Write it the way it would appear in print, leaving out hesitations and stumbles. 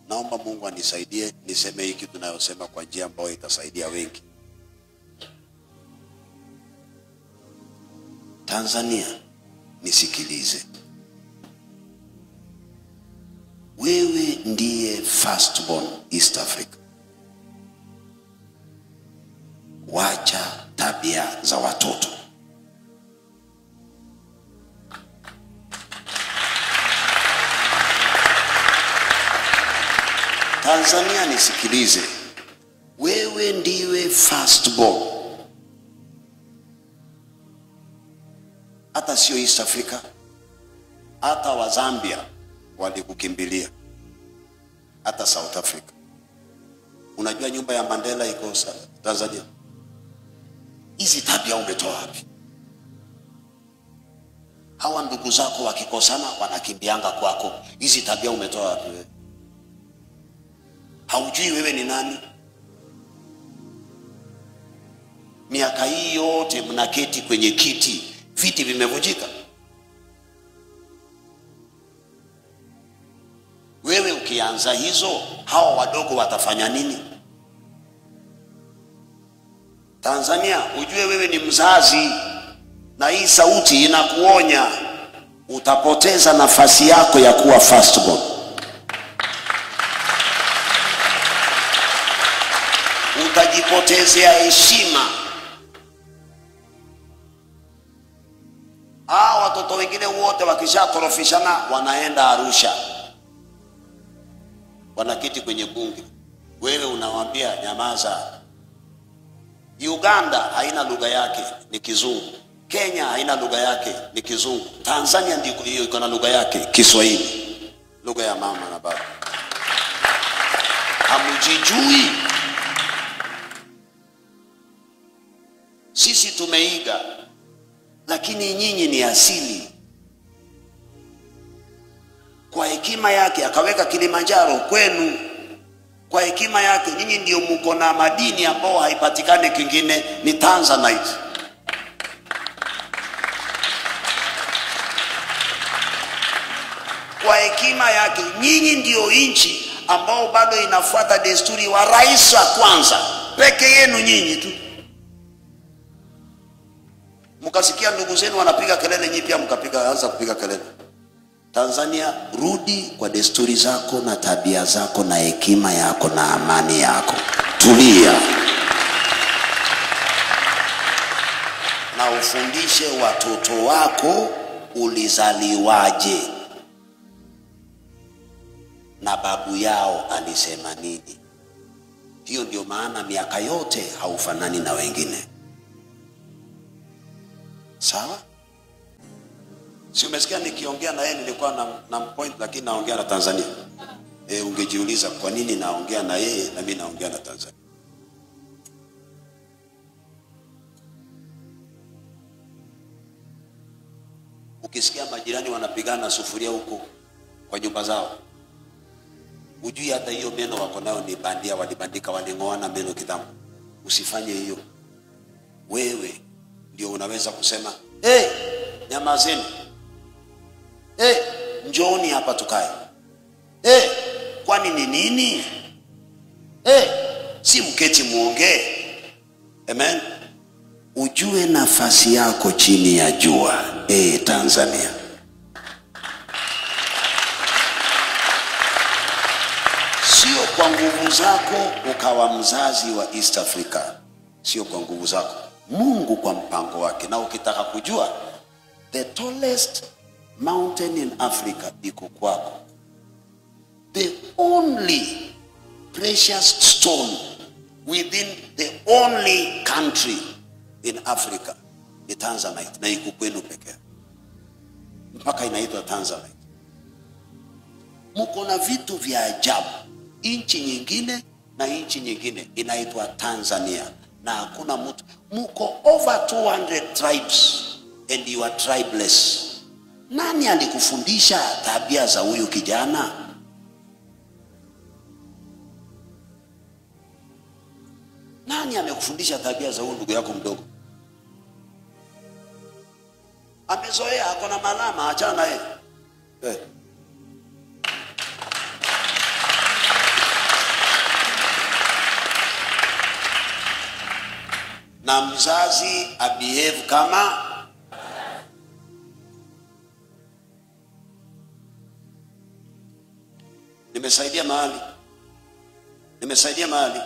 Naomba Mungu anisaidie niseme hiki tunayosema kwa njia ambayo itasaidia wengi. Tanzania, nisikilize. Wewe ndiye firstborn East Africa. Wacha tabia za watoto. Tanzania, nisikilize. Wewe ndiwe firstborn. Hata sio East Africa, hata wa Zambia walikukimbilia, hata South Africa. Unajua nyumba ya Mandela iko Tanzania. Hizi tabia umetoa wapi? Hawa ndugu zako wakikosana wanakimbianga kwako. Hizi tabia umetoa wapi wewe? Haujui wewe ni nani? Miaka hii yote mnaketi kwenye kiti, viti vimevunjika. Wewe ukianza hizo, hawa wadogo watafanya nini? Tanzania, ujue wewe ni mzazi, na hii sauti inakuonya, utapoteza nafasi yako ya kuwa firstborn. Utajipotezea heshima. Hawa watoto wengine wote wakishakorofishana wanaenda Arusha, wanaketi kwenye bunge. Wewe unawaambia nyamaza. Uganda haina lugha yake, ni Kizungu. Kenya haina lugha yake, ni Kizungu. Tanzania ndiko hiyo iko na lugha yake, Kiswahili, lugha ya mama na baba. Hamjijui. Sisi tumeiga, lakini nyinyi ni asili. Kwa hekima yake akaweka Kilimanjaro kwenu. Kwa hekima yake nyinyi ndio mko na madini ambao haipatikani kingine, ni Tanzanite. Kwa hekima yake nyinyi ndio nchi ambao bado inafuata desturi wa rais wa kwanza. Peke yenu nyinyi tu. Mkasikia ndugu zenu wanapiga kelele, nyinyi pia mkapiga, anza kupiga kelele. Tanzania, rudi kwa desturi zako na tabia zako na hekima yako na amani yako. Tulia. Na ufundishe watoto wako ulizaliwaje na babu yao alisema nini. Hiyo ndio maana miaka yote haufanani na wengine. Sawa? Si umesikia nikiongea na yeye nilikuwa na point, lakini naongea na Tanzania. Ungejiuliza kwa nini naongea na yeye na mimi naongea na Tanzania. Ukisikia majirani wanapigana sufuria huko kwa nyumba zao, ujui hata hiyo meno wako nayo ni bandia, walibandika, walingoana meno kitambo. Usifanye hiyo. Wewe ndio unaweza kusema, "Hey, nyamazeni. Hey, njooni hapa tukae. Hey, kwani ni nini? Hey, si mketi muongee." Amen. Ujue nafasi yako chini ya jua. Hey, Tanzania. Sio kwa nguvu zako ukawa mzazi wa East Africa. Sio kwa nguvu zako. Mungu kwa mpango wake. Na ukitaka kujua, the tallest mountain in Africa iko kwako. The only precious stone within the only country in Africa ni Tanzanite, na iko kwenu pekee. Mpaka inaitwa Tanzanite. Mko na vitu vya ajabu. Nchi nyingine na nchi nyingine inaitwa Tanzania, na hakuna mtu. Mko over 200 tribes and you are tribeless. Nani alikufundisha tabia za huyu kijana? Nani amekufundisha tabia za huyu ndugu yako mdogo? Amezoea, ako na malama, achana na yeye. Na mzazi abehave kama. Nimesaidia mahali. Nimesaidia mahali.